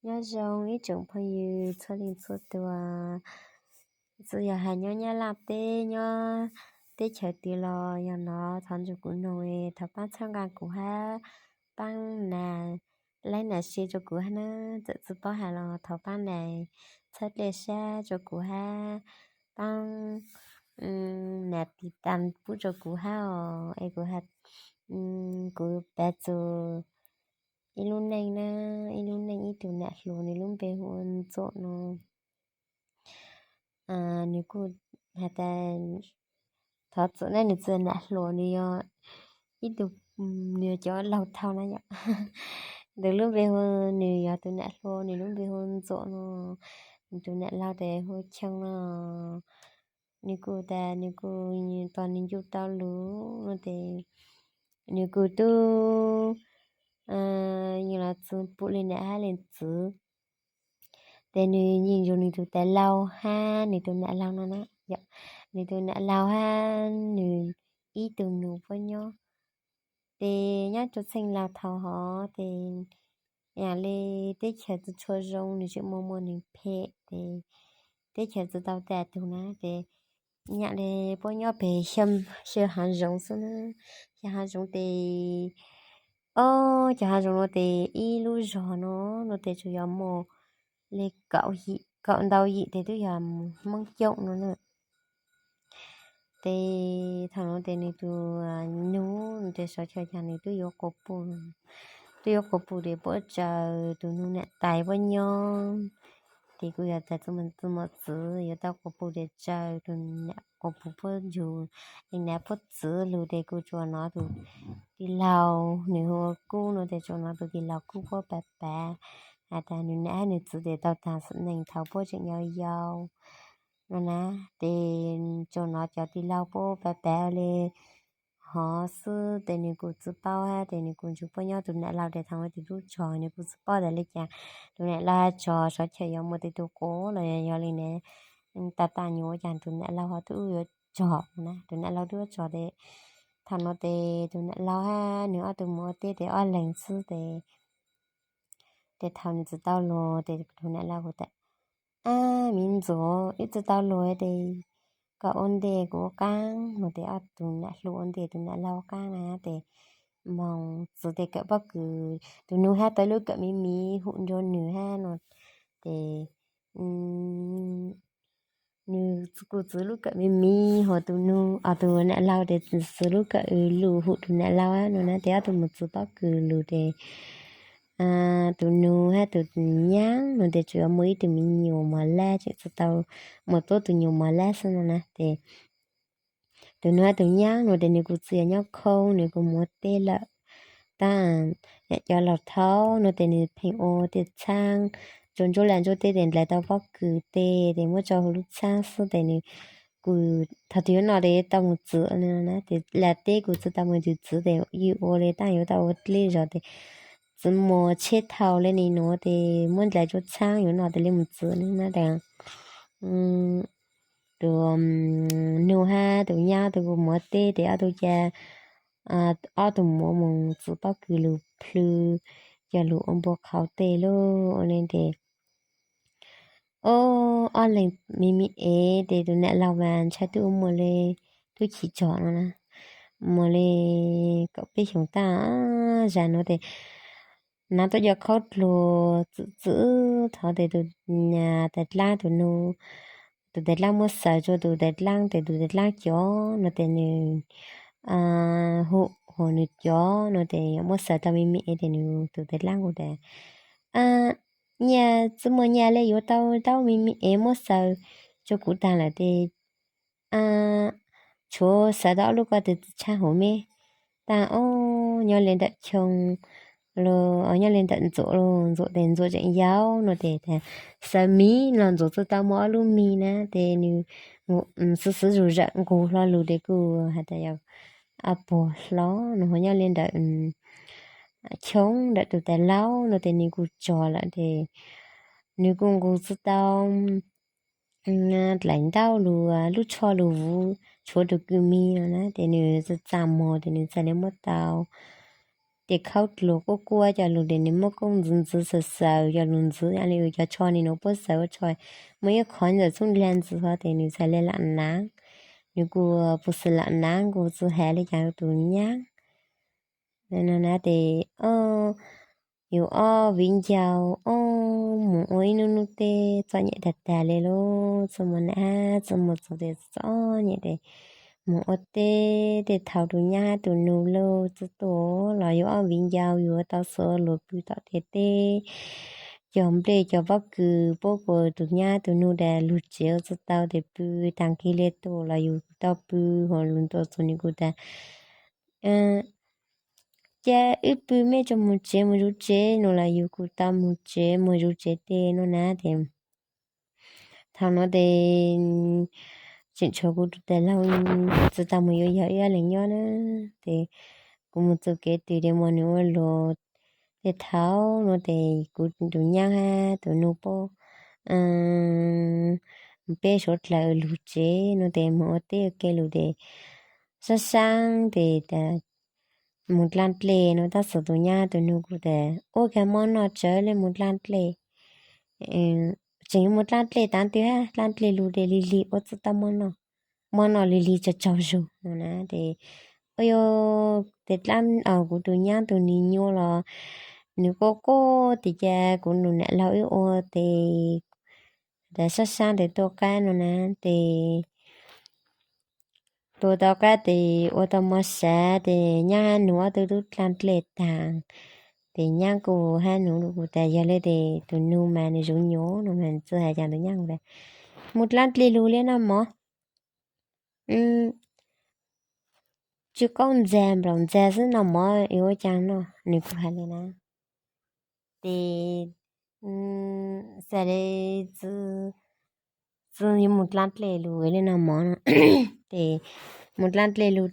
Nyob zoo ib tsoom phooj ywg txhua leej txhua tus, txawm yog hais nyob Nyab Laj teb, nyob teb chaws twg los yog no, thov nrog kuv noog, thov pab txhawb nqa kuv hab, pab nas, like nas share rau kuv hab na. Txawm tsis paub hais los thov pab nas txhawb dlej sab rau kuv hab, pab nas tiv tas pub rau kuv hab os, es kuv, kuv pab txug ib lub neej na, ib lub neej ib tug nam hluas, nws lub npe hu ua Ntxuam no. Nws kuj has tas, thov txim na, nws txij nam hluas, nws yog ib tug, nws yog cov laug thaum na yom. Nws lub npe hu, nws yog tus nam hluas, nws lub npe hu Ntxuam no, nws tus nam laug tes hu Choo no. Nws kuj tas nws kuj, tos nws ncu tau lus no tes, nws kuj tub, nws los txug pum li nam hab leej txiv. Tes nws yeej nrug nws tus tais laug hab nws tus nam laug no na, nws tus nam laug hab nws ib tug nus puab nyob. Tes nyob rua txheej laug thaum hov tes, yam li teb chaws tsis tshua zoo, nws tseem muaj muaj neeg phem tes, teb chaws tsis tau tas tug na tes, yam li puab nyob pem xyaw hav zoov xwb na, xyaw hav zoov tes, ob cov hav zoov no tes ib lub zog no, no tes tsuas yog muaj li kaum ntau yim tes twb yog Hmoob Coom no na. Tes thaum no tes nws tus nus tes xav chaw cas nws twb yuav quas pug, twb yuav quas pug tes puab tsaws tus nus nam tais puab nyob. Tes kuj yog tas txuj mos txwv yuav tau quas pug tes tsaws tus nam, quas pug puab nrug, es nam puab txwv lug tes kuj tsuas nov tus tij laug nws hu ua Kub no tes tsuas nov tus tij laug Kub puab pav pav has tas nws nam hab nws txiv tes tau tag sim neej thaum puab tseem yau yau no na. Tes tsuas nov cov tij laug puab pav pav li hov xwb tes nws kuj tsis paub hab tes nws kuj nrug puab nyob tus nam laug tes thaum ub tes tub tsog nws kuj tsis paub tas li cas. Tus nam laug has tsog sawv chaw yuav muaj tej tug quas los yog li ne, tas tas nyuas ua cas tus nam laug ho twb yuav tsog na, tus nam laug twb yuav tsog tes thaum no tes tus nam laug hab nws ob tug mus ua teb tes ob leeg xwb tes, tes thaum nws tsis tau lug tes tus nam laug kuj tas, Ab, miv Ntxuam, wb tsis tau lug tes koj ua ntej kuv ua qaab no tes ob tug nam hluas ua ntej tus nam laug ua qaab na tes moog txwv tes kawm pob kws, tus nus hab tau lub kawm miv miv hum nrua nws hab no tes nws kuj txwv lub kawm miv miv hum tus nus, tus nam laug tes txwv lub kawm lus hum tus nam laug no na tes ob tug mus txwv pob kws lug tes tus nus hab tus nyaab no tes tsuas yog muaj ib tug me nyuam mos lab tseem tsis tau, mus tuab tus nyuam mos lab xwb no na tes tus nus hab tus nyaab no tes nws kuj txwv yog nyob khoob, nws kuj mus ua teb lawm. Tab yam cov laug thaum no tes nws pheej ua tej txhaab, tsuas ntsuab laj ntsuab teb tes ntais tau pob kws tej tes muab tso huv lub txhaab xwb tes nws kuj thaum twg yuav noj tes tau mus txwv no na tes laj teb kuj tsis tau mus txwv txwv tes ywj ua li tab yuav tau ua dleb zog tes txwv mus tsheb thau li nim nuav tes muab ntais rua txhaab yuav noj tes li mus txwv na tes tus nus hab tus nyaab tus kuj mus ua teb tes ob tug ca, ob tug mus ua mus txwv pob kws lug plhws coj lug ua npua qhauv tej lug ua li tes ob leeg me me ev tes tus nam laug mas ntshai twb ua muaj li, twb chim tsog no na, muaj li kaum peb xyoos tag zag nuav tes hnav tuab cov khaub dluag txwm txwm thov tes tus tais dlaab tus nus, tus tais dlaab muab xaws rua tus tais dlaab tes tus tais dlaab cov no tes nws hum hov nws cov no tes muab xaws tau me me ev tes nws tus tais dlaab kuj tas, Nyaj txwb muaj nyaj le yuav tau taub me me ev muab xaws rua kuv taag lawm tes tshuav xaws tau ob lub ko tes tsi tshaj huv me. Taag ob nyob le ntawm Choo los nyob le ntawm Ntxuam los Ntxuam tes Ntxuam tseem yau no tes xaws miv los Ntxuam tsi tau muaj ob lub me na tes nws xwv xwv zug zawm nqug hlo lug tes kuj has tas yog puag hlo no ho nyob le ntawm Choo ntawm tus tais laug no tes nws kuj tsog lawm tes nws kuj nqug tsi tau dlaim ntaub lug lub tsho lug vuv tshuav tus kws me no na tes nws txaj txaj muag tes nws txhaj le muab tau ces khaub dluag quaj quaj cov lus ces nws muaj kooj ntxwv ntxwv xaws xaws cov lus ntxwv li cov tsho nws nws puab xaws ua tsho, muaj ib qhov ntawm txhob ntag ntxwv hov ces nws txhais le lam nav, nws kuj puas xaws lam nav kuj txwv has li cas tus nyab no na ces, o, yus ob viv ncaus, o, mus ua ib hnub hnub teb txom nyem tag tag li lub, txwv mus nam hab txwv mus txug tes txom nyem tes mus ua teb tej thaum tus nyab hab tus nug lug txwv tuaj los yus ob viv ncaus yus tau xuas luas pw tom tej teb, cov nplej cov pob kws puab kuas tus nyab tus nug tas lug tsev ua txwv tau tes pw taag kig le tuaj los yus kuj tau pw, hos lug tuaj txug nws kuj tas, ca wb pw mej tso mus tsev mus zuv tsev no los yus kuj tau mus tsev mus zuv tsev tej no na ces thaum no tes tseem tshuav kuv tus tais laug txwv tau mus yuav yog ib ob leeg nyob na, ces kuv mus txug kev twg tes muaj nws ua luas tej thaum no tes kuv tus nyab hab tus nug puab peb suav dlawg lug tsev no tes mus ua teb ua ke lug tes saab saab tes mus dlaaj dlej no tab sis tus nyab tus nug kuj tas ua kag mob noj tsawv le mus dlaaj dlej, tseem yuav mus dlaaj dlej taag twg hab dlaaj dlej lug tes lig lig ua txuj tau mob noj, mob noj lig lig tsaug tsaug zug no na tes, o, yog tes dlaab kuv tus nyab tus nug nyuaj los nws quaj quaj tes ca kuv tus nam laug wb ua tes, tas saab saab tes tuaj qab no na tes tuaj tau qab tes ua tau mov sav tes nyab hab nug ob tug tub dlaaj dlej taag, tes nyab kuj hab nug kuv tas yog le tes tus nug mas nws zuv nyuas no mas txwv has cas tus nyab kuj tas mus dlaaj dlej lug le noj mov, tsw qaub ntxag nplaum ntxag xwb noj mov yuav ua caag noj, nws kuj has le na. Tes xav le txwv yuav mus dlaaj dlej lug le noj mov no tes mus dlaaj dlej lug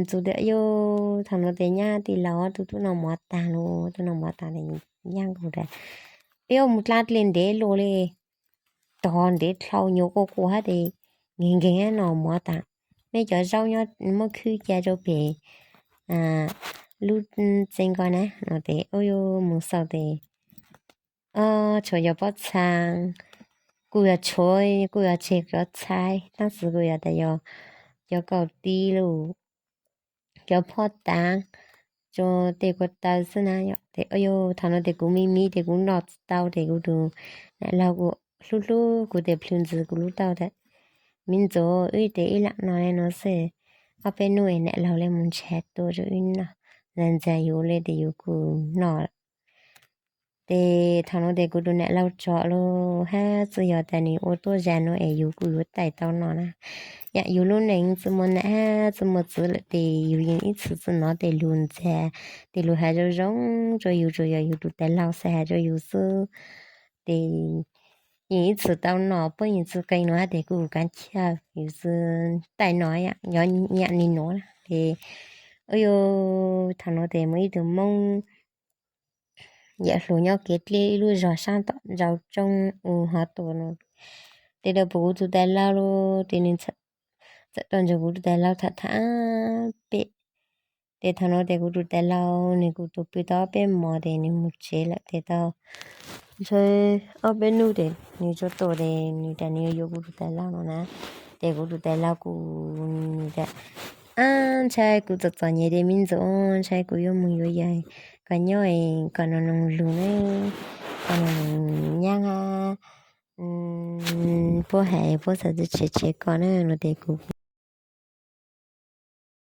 txug tes yog thaum no tes nyab tij laug ob tug tub noj mov taag lug, tub noj mov taag tes nyab kuj tas, yog mus dlaaj dlej ntev luaj le, tog ntev dlhau nyuas quaj quaj hab tes nkeeg nkeeg hab noj mov taag, mej cov zaub nyob muab khwb ca rau pem lub txee ko na no tes, o, yog mus xauj tes tshuav cov pob txhaa, kuj yog tshuav kuj yog tseg cov txhais tab sis kuj yog tas yog cov kaum tij lug, cov phob taav, rua tej ko taw xwb na yom. Tes yog thaum no tes kuv miv miv tes kuv noj tsis tau tes kuv tus nam laug kuj hlub hlub kuv tes plhws ntxiv kuv lub taub tas, miv ntxuav wb tes wb lam noj le no xwb, ob peb nub es nam laug le mus nrhav tua rua wb noj, ntxag ntxag yus le tes yus kuj noj. Tes thaum no tes kuv tus nam laug tsom lug hab txwv yog tas nws ua tuab zag no es yus kuj yuav taij tau noj na. Yam yus lub neej txwv muaj nam hab txwv muaj txwv lawm tes yus yeej ib txwm tsi nov tes lug ntxag, tes lug has zoo zoo rua yus, tsuas yog yus tus tais laug xaav has rua yus xwb. Tes yeej ib txwm tau noj puab yeej txwv qee no hab tes kuj kav chawj yus txwv taij noj yam, yog yam nwg nuav na tes, o, yog thaum no tes muaj ib tug Moob yawm hluas nyob kev dleb ib lub zog saab tom ntsaus tsoob u hov tuaj no, tes rau pum kuv tus tais laug lug tes nws txawm rau ntsuag kuv tus tais laug tham tham pem. Tes thaum no tes kuv tus tais laug nws kuj tus pw tau ob peb mos tes nws mus tsev lawm tes tau ntshe ob peb nub tes nws tsuas tuaj tes nws tas nws yuav yuav kuv tus tais laug no na. Tes kuv tus tais laug kuj nws tas, ab, ntshai kuv txom txom nyem tes miv ntxuav, ntshai kuv yuav mus yuav yawg kom nyob kom noo noo lug na, kom noo noo nyaab hab puab has puab xaav tsi tshev tshev koj na no tes kuv